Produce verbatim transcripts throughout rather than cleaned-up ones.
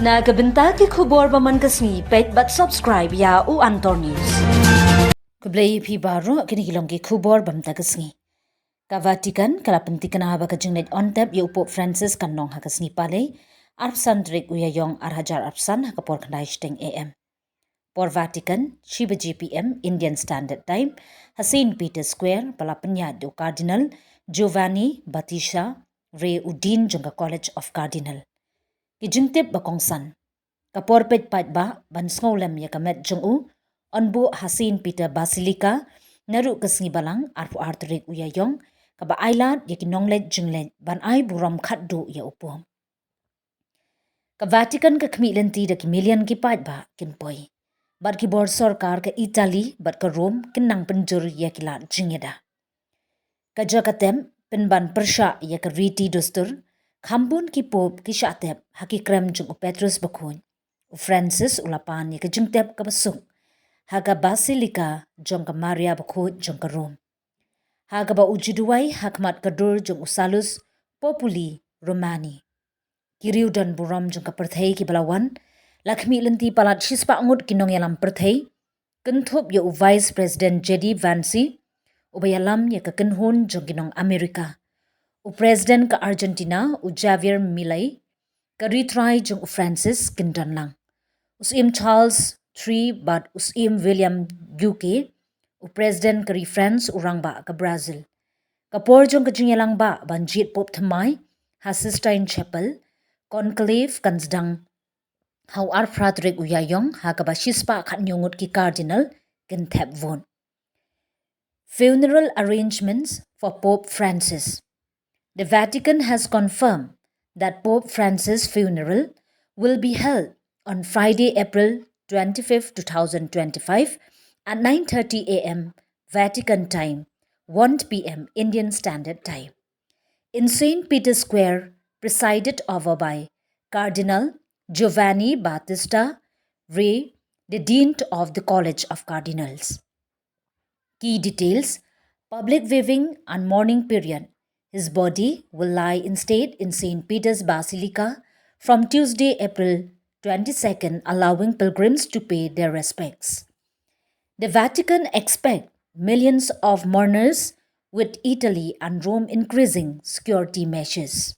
Na ka bynta ki khubor ba man ka sngi, peit bad subscribe ïa U Antor News. Khublei phi baroh, kine ki long ki khubor ba mynta ka sngi. Ka Vatican ka la pynthikna ba ka jingleit on tep ïa u Pope Francis kan long ha ka sngi Palei, arphew san tarik u Ïaïong ar hajar arphew san, ha ka por khyndai shiteng A M. Por Vatican, shi baje P M Indian Standard Time, ha Saint Peter's Square, ba la pynïaid da u Cardinal Giovanni Battista Re, u Dean jong ka College of Cardinal. Ki jingtip ba kongsan. Ka por peit paidbah ban sngewlem ïa ka met jong u, yn buh ha Saint Peter Basilica naduh ka sngi Balang, arphew ar tarik u Ïaïong, kaba ailad ïa ki nongleit jingleit ban ai burom khatduh ïa u Pope. Ka Vatican ka khmih lynti da ki million ki paidbah kin poi. Bad ki bor sorkar ka Italy bad ka Rome kin nang pynjur ïa ki lad jingïada. Ka jaka tep, pynban pyrshah ïa ka riti dustur, kham bun ki Pope ki shah tep ha ki krem jong u Petrus Bakhuid. U Francis u la pan ïa ka jingtep kaba suk ha ka Basilica jong ka Maria Bakhuid jong ka Rome, ha kaba u ju duwai ha khmat ka dur jong u Salus Populi Romani. Ki riewdon burom jong ka pyrthei kiba la wan, la khmih lynti palat shispah ngut ki nongïalam pyrthei, kynthup ïa u Vice President J D Vance, uba ïalam ïa ka kynhun jong ki nong America, u President ka Argentina, u Javier Milei, ka ri trai jong u Francis kin don lang, u Syiem Charles three bad u Syiem William U K, u President ka ri France, u Rangbah ka Brazil. Ka por jong ka jingïalang bah ban jied Pope thymmai ha Sistine Chapel, conclave kan sdang ha u arphew phra tarik u Ïaïong, ha kaba shispah khathynñiew ngut ki Cardinal kin thep vote. Funeral arrangements for Pope Francis. The Vatican has confirmed that Pope Francis' funeral will be held on Friday, April twenty-fifth, two thousand twenty-five, at nine thirty A M Vatican time, one P M Indian Standard Time, in Saint Peter's Square, presided over by Cardinal Giovanni Battista Re, the Dean of the College of Cardinals. Key details: public viewing and mourning period. His body will lie in state in Saint Peter's Basilica from Tuesday, April twenty-second, allowing pilgrims to pay their respects. The Vatican expect millions of mourners, with Italy and Rome increasing security measures.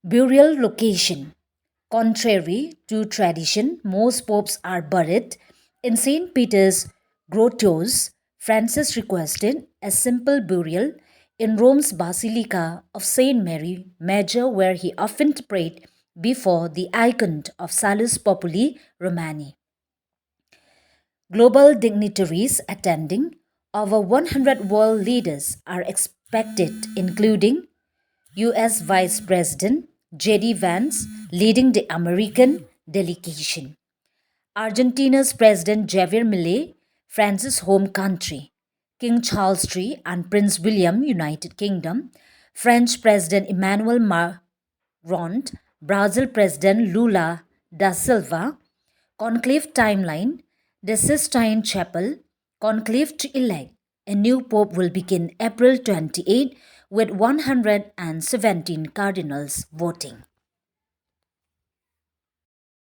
Burial location. Contrary to tradition, most popes are buried in Saint Peter's grottos. Francis requested a simple burial in Rome's Basilica of Saint Mary Major, where he often prayed before the icon of Salus Populi Romani. Global dignitaries attending. Over one hundred world leaders are expected, including U S Vice President J D Vance leading the American delegation, Argentina's President Javier Milei, France's home country, King Charles three and Prince William, United Kingdom, French President Emmanuel Macron, Brazil President Lula da Silva. Conclave timeline: the Sistine Chapel conclave to elect a new pope will begin April twenty-eight, with one hundred and seventeen cardinals voting.